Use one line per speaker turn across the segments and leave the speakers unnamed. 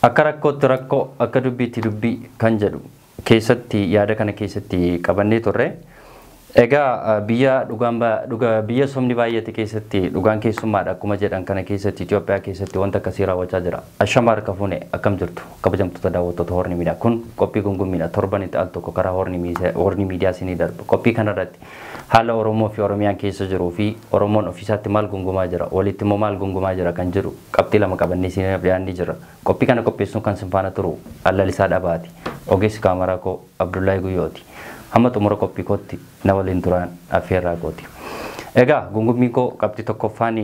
Akka rakkootti rakkoo, akka dubbiitti dubbii kan jedhu keessatti yaada kana keessatti qabannee turre. Egaa biyya dhugaan dhuga biyya sobni baay'ate keessatti dhugaan keessummaadha akkuma jedhan kana keessatti Itoophiyaa keessatti wanta akkasii raawwachaa jira. Ashama harka fuune, akkam jirtu kabajamtoota daawwattoota Horni Miidiyaa? Kun qophii gungummiidha. Torbanitti al tokko karaa Horni Miidiyaa isinii darba. Qophii kanarratti haala Oromoo fi Oromiyaan keessa jiruu fi Oromoon ofiisaatti maal gungumaa jira, walitti immoo maal gungumaa jira kan jedhu qabxii lama qabannee isinii dhiyaannee jira. Qophii kana qopheessuun kan sin faana turu Allalisaa Dhabaati. Ogeessi kaameraa koo Abdullahi Guyyooti. Hamma xumura qophii kootti na waliin turaan affeerraa kooti. Egaa gungummiin koo qabxii tokkoffaan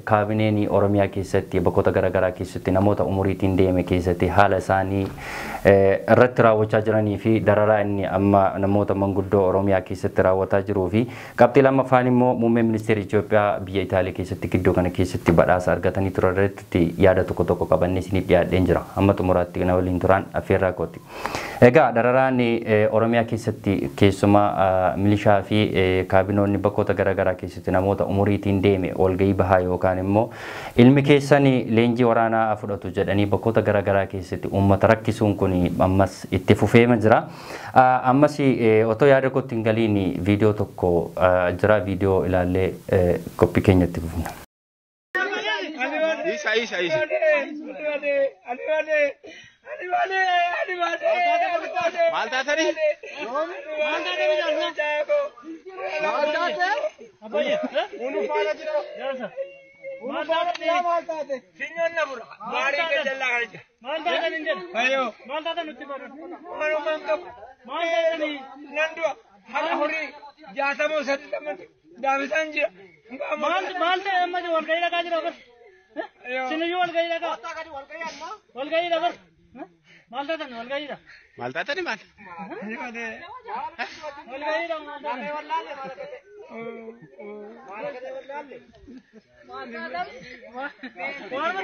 kaabineen Oromiyaa keessatti bakkoota garaagaraa keessatti namoota umuriitiin deeme keessatti haala isaanii irratti raawwachaa jiranii fi dararaa inni amma namoota manguddoo Oromiyaa keessatti raawwataa jiruu fi qabxii lammaffaan immoo muummeen ministeera Itoophiyaa biyya Itaalii keessatti gidduu kana keessatti badhaasa argatanii turan irratti yaada tokko tokko qabannee isiniif dhiyaadheen jira. Hamma xumuraatti na waliin turaan affeerraa kooti. Egaa dararaan Oromiyaa keessatti keessumaa milishaa fi kaabinoonni bakkoota garaagaraa keessatti namoota umuriitiin deeme walgahii bahaa yookaan immoo ilmi keessan leenjii waraanaa fudhatu jedhanii bakkoota garaagaraa keessatti uummata rakkisuun kun ammas itti fufeema jira. Ammas otoo yaada kootti hin galiin viidiyoo tokko jira, viidiyoo ilaallee qophii keenyatti fufna.
Isa, isa, isa. Maal taatanii?
Maal ta'e amma walgahii dhaqaa jira bar. Siniyyuu walgahii dhaqaa. Walgahii dha bar. Maal taatan walgahiidha?
Maal taatanii maal?
Walgahiidha maal taatan?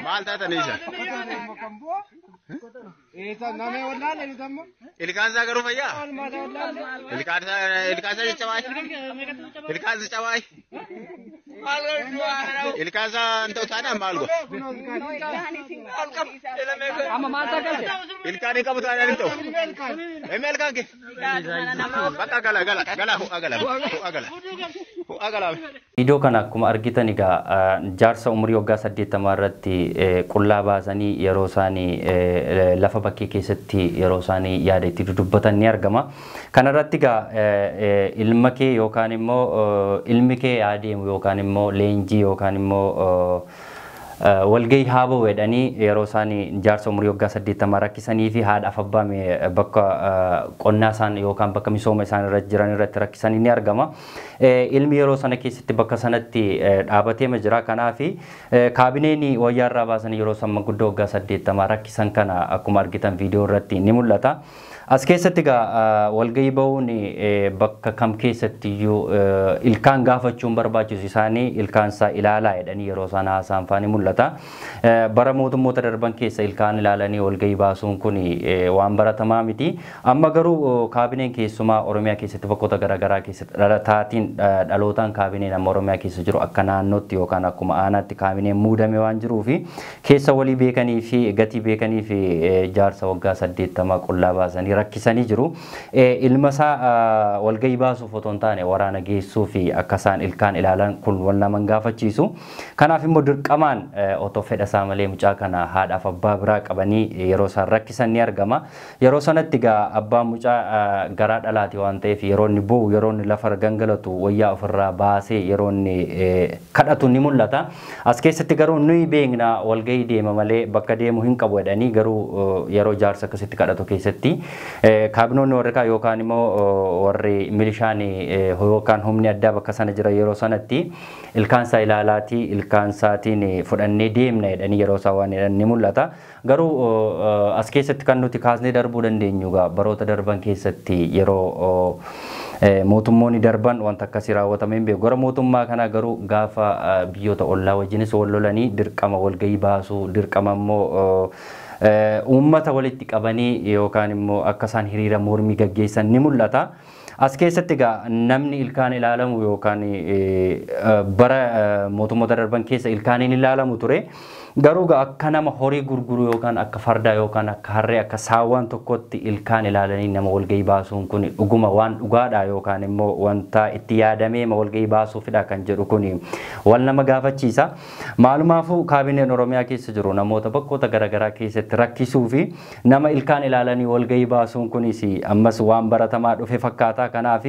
Maal taatanii isa? Ilkaan isaa garuu fayyaa? Ilkaan isaa caccabaay? Ilkaan isaa cabaay? Ilkaan isaa hin ta'u taanaan maal godha? Ilkaan hin qabu taanaan hin ta'u. Emme ilkaan kee? Bakka gala gala gala ho'a gala ho'a gala ho'a gala.
Viidiyoo kana akkuma argitan egaa jaarsa umurii waggaa 80 irratti qullaa baasanii yeroo isaanii lafa bakkee keessatti yeroo isaanii yaada itti dudubbatan ni argama. Kanarratti egaa ilma kee yookaan immoo ilmi kee adeemu yookaan immoo leenjii yookaan immoo walgahii haa ba'u jedhanii yeroo isaan jaarsa umurii waggaa 80 rakkisanii fi haadhaaf abbaa bakka qonnaa isaan yookaan bakka misooma isaan irra jiran irratti rakkisanii ni argama. Ilmi yeroo sana keessatti bakka sanatti dhaabatee jira. Kanaaf kaabineen wayyaa irraa baasanii yeroo isaan manguddoo waggaa 80 rakkisan kana akkuma argitan viidiyoo irratti ni mul'ata. As keessatti egaa walgahii ba'uun bakka kam keessatti iyyuu ilkaan gaafachuun barbaachisu, isaanii ilkaan isaa ilaalaa jedhanii yeroo isaan haasa'an fa'aa ni mul'ata. Bara mootummoota darban keessa ilkaan ilaalanii walgahii baasuun kun waan baratamaa miti. Amma garuu kaabineen keessumaa Oromiyaa keessatti bakkoota garaagaraa keessatti dhalataatiin dhalootaan kaabineen amma Oromiyaa keessa jiru akka naannootti yookaan akkuma aanaatti kaabineen muudame waan jiruu fi keessa walii beekanii fi gatii beekanii fi jaarsa waggaa 80 qullaa baasanii rakkisanii jiru. Ilma isaa walgahii baasuuf otoo hin taane waraana geessuu fi akka isaan ilkaan ilaalan kun wal nama gaafachiisu. Kanaaf immoo dirqamaan otoo fedha isaa malee mucaa kana haadhaaf abbaa biraa qabanii yeroo isaan rakkisan ni argama. Yeroo sanatti egaa abbaan mucaa garaa dhalaati waan ta'eef yeroo inni boo'u, yeroo inni lafa gangalatu, wayyaa ofirraa baasee yeroo inni kadhatu ni mul'ata. As keessatti garuu nuyi beekna walgahii deema malee bakka deemu hin qabu jedhanii, garuu yeroo jaarsa akkasitti kadhatu keessatti kaabinoonni warri kaan yookaan immoo warri milishaan yookaan humni addaa bakka sana jira yeroo sanatti ilkaan isaa ilaalaatii ilkaan isaatiin fudhannee deemna jedhanii yeroo isaan waan jedhan ni mul'ata. Garuu as keessatti kan nuti kaasnee darbuu dandeenyu baroota darban keessatti yeroo mootummoonni darban wanta akkasii raawwatamee hin beeku. Gara mootummaa kanaa garuu gaafa biyyoota ollaa wajjinis wal lolanii dirqama walgahii baasuu, dirqama immoo uummata walitti qabanii yookaan immoo akka isaan hiriira mormii gaggeessan ni mul'ata. As keessatti egaa namni ilkaan ilaalamu yookaan bara mootummoota darban keessa ilkaaniin ilaalamu ture. Garuu akka nama horii gurguru yookaan akka fardaa yookaan akka harree akka saawwan tokkotti ilkaan ilaalanii nama walgahii baasuun kun dhuguma waan dhugaadha yookaan immoo wanta itti yaadamee walgahii baasuufidha kan jedhu kun wal nama gaafachiisa. Maalumaafuu kaabineen Oromiyaa keessa jiru namoota bakkoota garaagaraa keessatti rakkisuu fi nama ilkaan ilaalanii walgahii baasuun kunis ammas waan baratamaa dhufe fakkaata. Kanaaf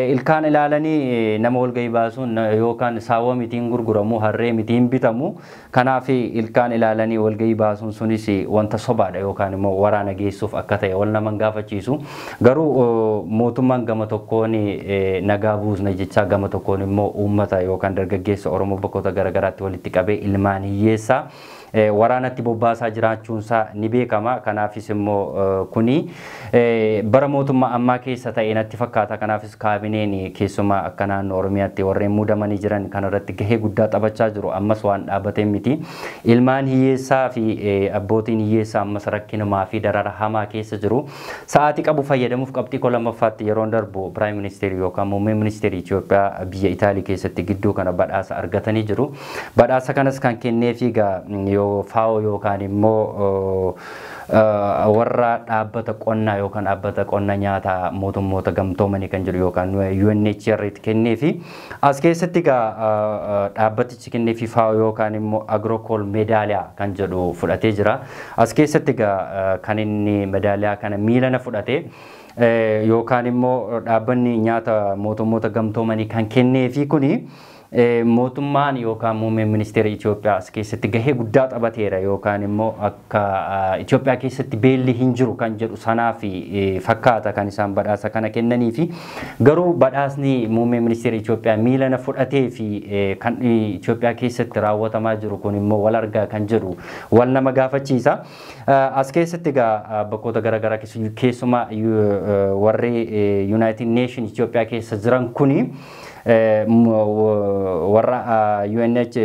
ilkaan ilaalanii nama walgahii baasuun yookaan saawwa mitiin gurguramu, harree mitiin bitamu. Kanaaf ilkaan ilaalanii walgahii baasuun sunis wanta sobaadha yookaan immoo waraana geessuuf akka ta'e wal nama gaafachiisu. Garuu mootummaan gama tokkoon nagaa buusna jechaa gama tokkoon immoo uummata yookaan dargaggeessa Oromoo bakkoota garaagaraatti walitti qabee ilmaan hiyyeessaa waraanatti bobbaasaa jiraachuunsaa ni beekama. Kanaafis immoo kuni bara mootummaa ammaa keessa ta'e natti fakkaata. Kanaafis kaabineen keessumaa akka naannoo Oromiyaatti warreen muudamanii jiran kanarratti gahee guddaa taphachaa jiru. Ammas waan dhaabbatee miti. Ilmaan hiyyeessaa fi abbootiin hiyyeessaa ammas rakkinumaa fi darara hamaa keessa jiru. Sa'aatii qabu fayyadamuuf qabxii koo lammaffaatti yeroon darbu Piraayim Ministeerii yookaan Muummee Ministeerii Itoophiyaa biyya Itaalii keessatti gidduu kana badhaasa argatanii jiru. Badhaasa kanas kan kenneefi egaa yoo FAO yookaan immoo warra dhaabbata qonnaa yookaan dhaabbata qonna nyaataa mootummoota gamtoomanii kan jedhu yookaan UNHCR itti kenneefi as keessatti egaa dhaabbatichi kenneefi FAO yookaan immoo Agrocol meedaaliyaa kan jedhu fudhatee jira. As keessatti egaa kan inni meedaaliyaa kana miilana fudhate yookaan immoo dhaabbanni nyaata mootummoota gamtoomanii kan kenneefi kuni mootummaan yookaan muummeen ministeera Itoophiyaa as keessatti gahee guddaa taphateera yookaan immoo akka Itoophiyaa keessatti beelli hin jiru kan jedhu sanaaf fakkaata kan isaan badhaasa kana kennanii fi garuu badhaasni muummeen ministeera Itoophiyaa miilana fudhatee fi kan Itoophiyaa keessatti raawwatamaa jiru kun immoo wal argaa kan jedhu wal nama gaafachiisa. As keessatti egaa bakkoota garaagaraa keessumaa warri United Nation Itoophiyaa keessa jiran kuni warra UNH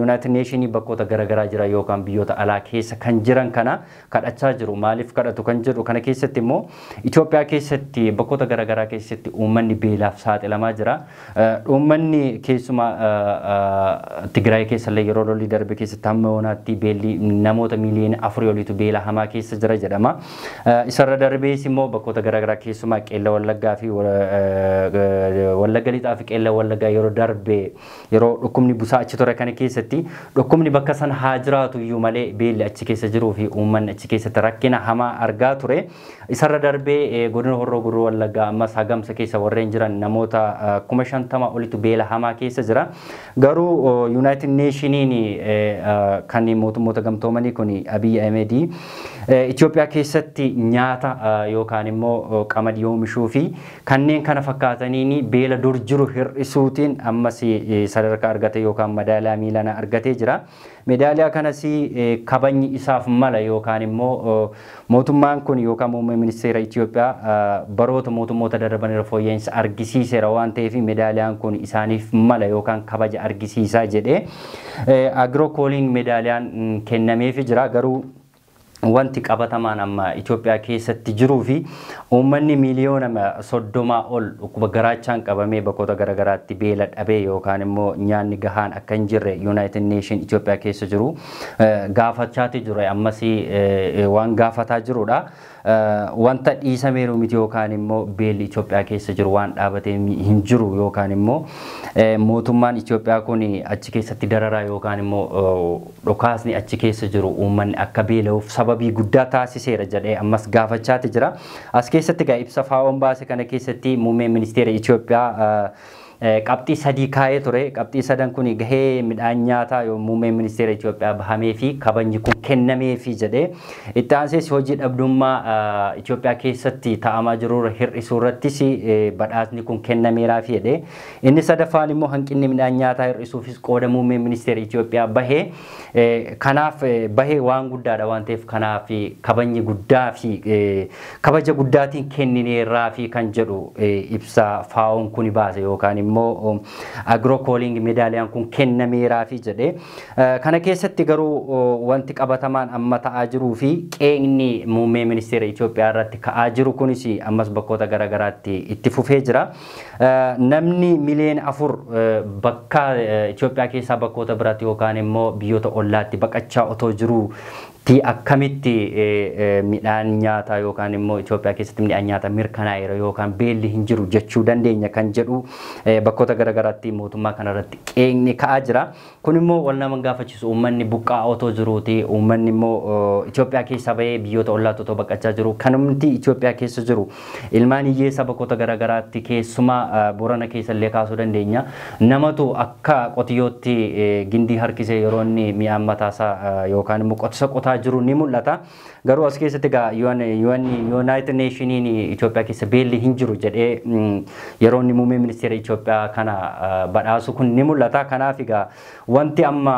United Nation bakkoota garaagaraa jira yookaan biyyoota alaa keessa kan jiran kana kadhachaa jiru. Maaliif kadhatu kan jedhu kana keessatti immoo Itoophiyaa keessatti bakkoota garaagaraa keessatti uummanni beelaaf saaxilamaa jira. Uummanni keessumaa Tigraay keessallee yeroo lolli darbe keessatti hamma yoonaatti beelli namoota miiliyoona 4 oliitu beela hamaa keessa jira jedhama. Isarra darbees immoo bakkoota garaagaraa keessumaa Qeella Wallaggaa fi Wallagga Lixaa fi Qeella Wallaggaa yeroo darbe yeroo dhukkubni busaa achi ture kana keessatti dhukkubni bakka sana haa jiraatu iyyuu malee beelli achi keessa jiruu fi uummanni achi keessatti rakkina hamaa argaa ture. Isarra darbee godina Horroo Guduruu Wallaggaa ammas Hagamsa keessa warreen jiran namoota 50,000 olitu beela hamaa keessa jira. Garuu United Nationiin kan mootummoota gamtoomanii kun Abiy Ahmed Itoophiyaa keessatti nyaata yookaan immoo qamadii oomishuu fi kanneen kana fakkaataniin beela dur jiru hir'isuutiin ammas sadarkaa argate yookaan madaaliyaa miilana argatee jira. Meedaaliyaa kanas kabajni isaaf mala yookaan immoo mootummaan kun yookaan muummee ministeera Itoophiyaa baroota mootummoota darban irra fooyya'insa argisiiseera waan ta'eef meedaaliyaan kun isaaniif mala yookaan kabaja argisiisaa jedhee Agrokooliin meedaaliyaan kennameefii jira. Garuu wanti qabatamaan amma Itoophiyaa keessatti jiruu fi uummanni miiliyoona 30 ol dhukkuba garaachaan qabamee bakkoota garaagaraatti beela dhabee yookaan immoo nyaanni gahaan akka hin jirre United Nation Itoophiyaa keessa jiru gaafachaati jiru. Ammas waan gaafataa jirudha. Wanta dhiisameeru miti yookaan immoo beelli Itoophiyaa keessa jiru waan dhaabatee hin jiru yookaan immoo mootummaan Itoophiyaa kun achi keessatti dararaa yookaan immoo dhokaasni achi keessa jiru uummanni akka beela'uuf sababii guddaa taasiseera jedhee ammas gaafachaati jira. As keessatti egaa ibsa FAO'n baase kana keessatti muummeen ministeera Itoophiyaa qabxii 3 kaa'ee ture. Qabxii 3 kun gahee midhaan nyaataa yoo muummeen ministeera Itoophiyaa bahamee fi kabajni kun kennameefi jedhee itti aansees hojii dhabdummaa Itoophiyaa keessatti taa'amaa jiru hir'isuu irrattis badhaasni kun kennameeraafi jedhee inni sadaffaan immoo hanqinni midhaan nyaataa hir'isuufis qooda muummeen ministeera Itoophiyaa bahee kanaaf bahee waan guddaadha waan ta'eef kanaaf kabajni guddaa fi kabaja guddaatiin kennineeraafi kan jedhu ibsa FAO'n kun baase yookaan immoo immoo agrookooliing meedaaliyaan kun kennameeraafi jedhe. Kana keessatti garuu wanti qabatamaan amma ta'aa jiruu fi qeeqni muummee ministeera Itoophiyaa irratti ka'aa jiru kunis ammas bakkoota garaagaraatti itti fufee jira. Namni miliyoona 4 bakka Itoophiyaa keessaa bakkoota biraatti yookaan immoo biyyoota ollaatti baqachaa otoo jiruu ti akkamitti midhaan nyaataa yookaan immoo Itoophiyaa keessatti midhaan nyaataa mirkanaa'eera yookaan beelli hin jiru jechuu dandeenya kan jedhu bakkoota garaagaraatti mootummaa kanarratti qeeqni ka'aa jira. Kun immoo wal nama gaafachiisu, uummanni buqqaa otoo jiruuti, uummanni immoo Itoophiyaa keessaa bahee biyyoota ollaatti otoo baqachaa jiru, kanumti Itoophiyaa keessa jiru ilmaan hiyyeessaa bakkoota garaagaraatti keessumaa Borana keessa illee kaasuu dandeenya. Namatu akka qotiyyootti gindii harkisee yeroo inni mi'aan mataasaa yookaan immoo qotisa qotaa jiru ni mul'ata. Garuu as keessatti egaa United Nationiin Itoophiyaa keessa beelli hin jiru jedhee yeroo inni muummee ministeera Itoophiyaa kana badhaasu kun ni mul'ata. Kanaaf egaa wanti amma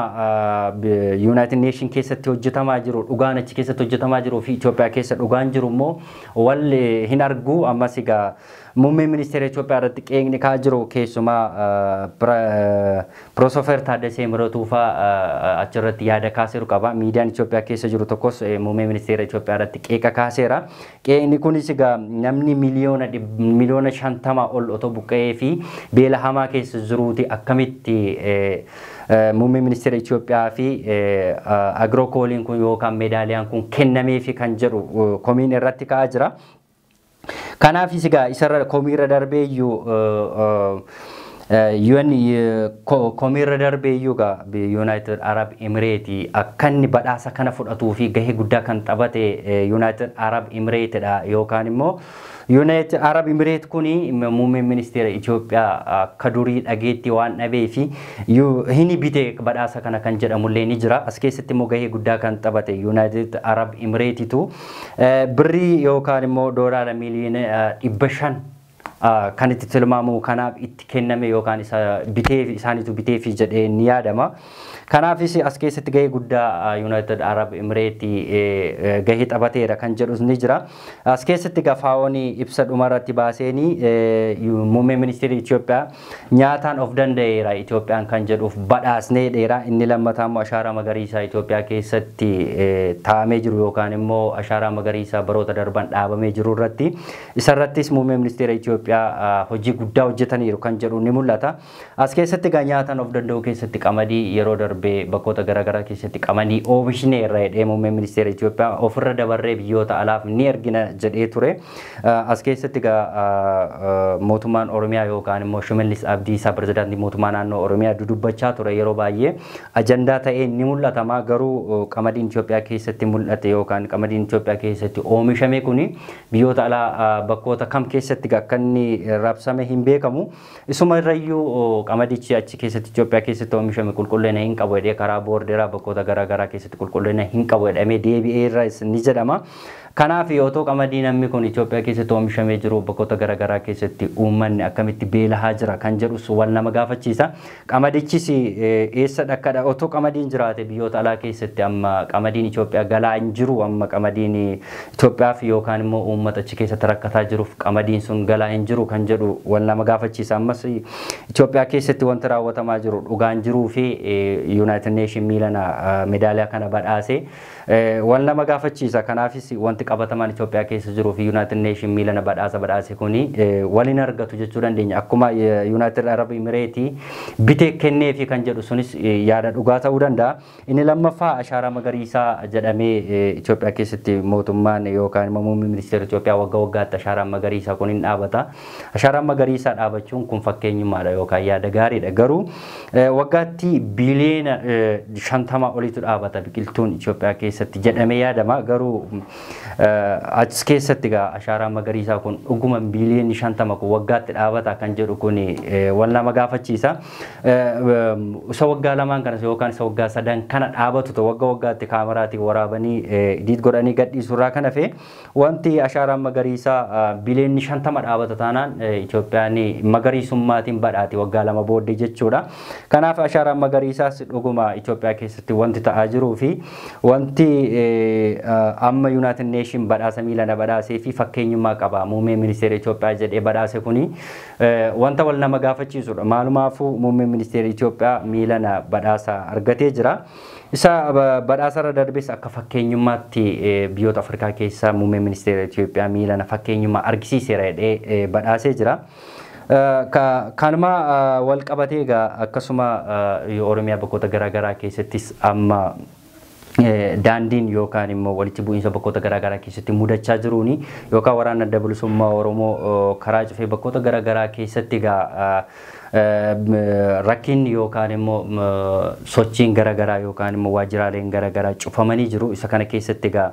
United Nation keessatti hojjetamaa jiru, dhugaan achi keessatti hojjetamaa jiruu fi Itoophiyaa keessa dhugaan jiru immoo wal hin argu. Ammas egaa muummee ministeera Itoophiyaa irratti qeeqni ka'aa jiru keessumaa Piroofeesar Taaddasee Miratuu fa'aa achirratti yaada kaaseeru qaba. Miidiyaan Itoophiyaa keessa jiru tokkos muummee ministeera Itoophiyaa irratti qeeqa kaaseera. Qeeqni kunis egaa namni miliyoona 50 ol otoo buqqa'ee fi beela hamaa keessa jiruuti akkamitti muummee ministeera Itoophiyaa fi agrookooliin kun yookaan meedaaliyaan kun kennameefi kan jedhu komiin irratti ka'aa jira. Kanaafis egaa isarra komiirra darbee iyyuu UN komiirra darbee iyyuu egaa United Arab Emirates akka inni badhaasa kana fudhatuu fi gahee guddaa kan taphate United Arab Emiratedha yookaan immoo United Arab Emirates kuni muummeen ministeera Itoophiyaa akka durii dhageetti waan dhabee fi hin bite badhaasa kana kan jedhamullee ni jira. As keessatti immoo gahee guddaa kan taphate United Arab Emiratesitu birrii yookaan immoo doolaara miliyoona 500 kan itti tilmaamu kanaaf itti kenname yookaan isa biteef isaanitu biteefi jedhee ni yaadama. Kanaafis as keessatti gahee guddaa United Arab Emirates gahee taphateera kan jedhus ni jira. As keessatti FAO'n ibsa dhumarratti baaseenii muummee ministeera Itoophiyaa nyaataan of danda'eera Itoophiyaan kan jedhuuf badhaasnee dheera. Inni lammataa immoo ashaaraa magariisaa Itoophiyaa keessatti taa'amee jiru yookaan immoo ashaaraa magariisaa baroota darban dhaabamee jiru irratti isarrattis muummee ministeera Itoophiyaa hojii guddaa hojjetaniiru kan jedhu ni mul'ata. As keessatti egaa nyaataan of danda'u keessatti qamadii yeroo darbee bakkoota garaagaraa keessatti qamadii oomishneerra jedhee muummeen ministeera Itoophiyaa ofirra dabarree biyyoota alaaf ni ergina jedhee ture. As keessatti egaa mootummaan Oromiyaa yookaan immoo Shimallis Abdiisaa pirezidaantii mootummaa naannoo Oromiyaa dudubbachaa ture yeroo baay'ee ajandaa ta'ee ni mul'atama. Garuu qamadiin Itoophiyaa keessatti mul'ate yookaan qamadiin Itoophiyaa keessatti oomishame kuni biyyoota alaa bakkoota kam keessatti akka inni raabsame hin beekamu. Isuma irrayyuu qamadichi achi keessatti Itoophiyaa keessatti oomishame qulqullina hin qabu jedhee karaa boordeeraa bakkoota garaagaraa keessatti qulqullina hin qabu jedhamee deebi'ee irras ni jedhama. Kanaaf otoo qamadii namni kun Itoophiyaa keessatti oomishamee jiru bakkoota garaagaraa keessatti uummanni akkamitti beelahaa jira kan jedhus wal nama gaafachiisa. Qamadichis eessa dhaqqadha otoo qamadiin jiraate biyyoota alaa keessatti amma qamadiin Itoophiyaa galaa hin jiru, amma qamadiin Itoophiyaaf yookaan immoo uummata achi keessatti rakkataa jiruuf qamadiin sun galaa hin jiru kan jedhu wal nama gaafachiisa. Ammas Itoophiyaa keessatti wanti raawwatamaa jiru dhugaan jiruu fi United Nation miilana meedaaliyaa kana badhaase wal nama gaafachiisa. Kanaafis wanti qabatamaan Itoophiyaa keessa jiruu fi United Nation miilana badhaasa badhaase kuni waliin argatu jechuu dandeenya. Akkuma United Arab Emirates bitee kenneefi kan jedhu sunis yaada dhugaa ta'uu danda'a. Inni lammaffaa ashaaraa magariisaa jedhamee Itoophiyaa keessatti mootummaan yookaan immoo muummeen ministeera Itoophiyaa waggaa waggaatti ashaaraan magariisaa kun hin dhaabata. Ashaaraan magariisaa dhaabachuun kun fakkeenyummaadha yookaan yaada gaariidha. Garuu waggaatti biliyoona 50 olitu dhaabata biqiltuun Itoophiyaa keessatti jedhamee yaadama. Garuu as keessatti egaa ashaaraan magariisaa kun dhuguma biliyoonni 50 kun waggaatti dhaabata kan jedhu kun wal nama gaafachiisa. Isa waggaa lamaan kanas yookaan isa waggaa sadan kana dhaabatu waggaa waggaatti kaameraatiin waraabanii idiit godhanii gadhiisurraa kan hafe wanti ashaaraan magariisaa biliyoonni 50 dhaabata taanaan Itoophiyaan magariisummaatiin badhaati waggaa lama booddee jechuudha. Kanaaf ashaaraan magariisaas dhuguma Itoophiyaa keessatti wanti ta'aa jiruu fi wanti amma United Nation Nation badhaasa miilana badhaasee fi fakkeenyummaa qaba muummee ministeera Itoophiyaa jedhee badhaase kuni wanta wal nama gaafachiisudha. Maalumaafuu muummee ministeera Itoophiyaa miilana badhaasa argatee jira. Isa badhaasarra darbes akka fakkeenyummaatti biyyoota Afrikaa keessaa muummee ministeera Itoophiyaa miilana fakkeenyummaa argisiiseera jedhee badhaasee jira. Kanuma wal qabatee egaa akkasuma Oromiyaa bakkoota garaagaraa keessattis amma daandiin yookaan immoo walitti bu'iinsa bakkoota garaagaraa keessatti mudachaa jiruuni yookaan waraana adda bilisummaa Oromoo karaa cufee bakkoota garaagaraa keessatti egaa rakkinni yookaan immoo sochiin garaagaraa yookaan immoo waajjiraaleen garaagaraa cufamanii jiru. Isa kana keessatti egaa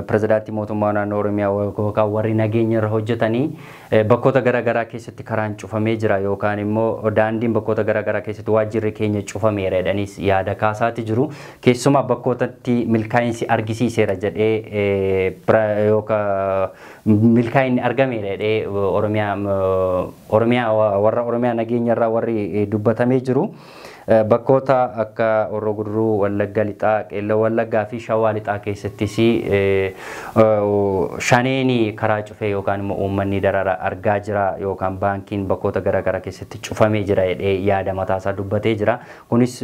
pirezidaantii mootummaa naannoo Oromiyaa yookaan warri nageenya irra hojjetanii bakkoota garaagaraa keessatti karaan cufamee jira yookaan immoo daandiin bakkoota garaagaraa keessatti waajjirri keenya cufameera jedhaniis yaada kaasaati jiru. Keessumaa bakkootatti milkaa'insi argisiiseera jedhee yookaan milkaa'inni argameera jedhee Oromiyaa warra Oromiyaa nageenya irraa warri dubbatamee jiru. Bakkoota akka Horroo Guduruu, Wallagga Lixaa, Qeelloo Wallaggaa fi Shawaa Lixaa keessattis shaneeni karaa cufee yookaan immoo uummanni darara argaa jira yookaan baankiin bakkoota garaagaraa keessatti cufamee jira jedhee yaada mataasaa dubbatee jira. Kunis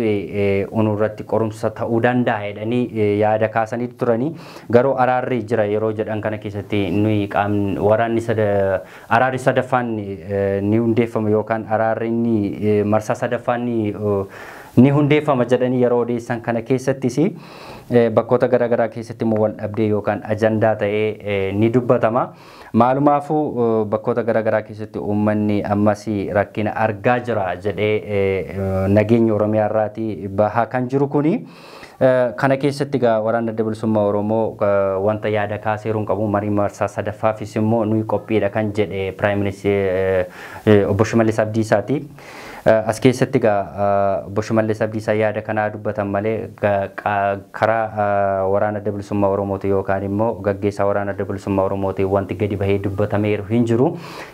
onurratti qorumsa ta'uu danda'a jedhanii yaada kaasanii turanii garuu araarri jira yeroo jedhan kana keessatti nuyi qaamni waraanni araarri sadaffaan ni hundeeffama yookaan araarri inni marsaa sadaffaan ni hundeeffama jedhanii yeroo odeessan kana keessattis bakkoota garaagaraa keessatti immoo wal dhabdee yookaan ajandaa ta'ee ni dubbatama. Maalumaafuu bakkoota garaagaraa keessatti uummanni ammas rakkina argaa jira jedhee nageenya Oromiyaa irraatii bahaa kan jiru kuni. Kana keessatti egaa waraanni adda bilisummaa Oromoo wanta yaada kaaseeruun qabu marii marsaa sadaffaafis immoo nuyi qophiidha kan jedhe Piraayim Ministeer obbo Shimallis Abdiisaati. As keessatti egaa obbo Shimallis Abdiisaa yaada kanaa dubbatan malee karaa waraana adda bilisummaa Oromooti yookaan immoo gaggeessaa waraana adda bilisummaa Oromooti wanti gadi bahee dubbatameeru hin jiru.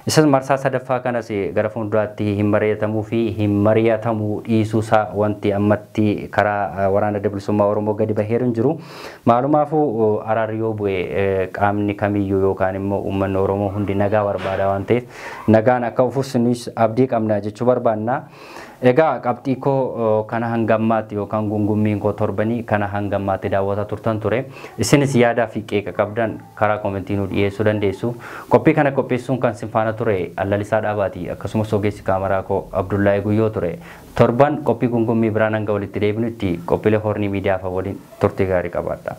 Isas marsaa sadaffaa kanas gara fuulduraatti hin mari'atamuu fi hin mari'atamuu dhiisuusaa wanti ammatti karaa waraana adda bilisummaa Oromoo gadi baheeru hin jiru. Maalumaafuu araarri yoo bu'e qaamni kamiyyuu yookaan immoo uummanni Oromoo hundi nagaa barbaada waan ta'eef nagaan akka ufus nus abdii qabna jechuu barbaanna. Egaa qabxii koo kana hangammaatti yookaan gungummiin koo torbanii kana hangammaatti daawwataa turtan ture. Isinis yaadaa fi qeeqa qabdan karaa koomentii nu dhiyeessuu dandeessu. Qophii kana qopheessuun kan sin faana ture Allalisaa Dhaabaati. Akkasumas ogeessi kaameraa koo Abdullahi Guyyoo ture. Torban qophii gungummii biraan hanga walitti deebinutti qophiilee Hornii Miidiyaa fa'a waliin turtii gaarii qabaadha.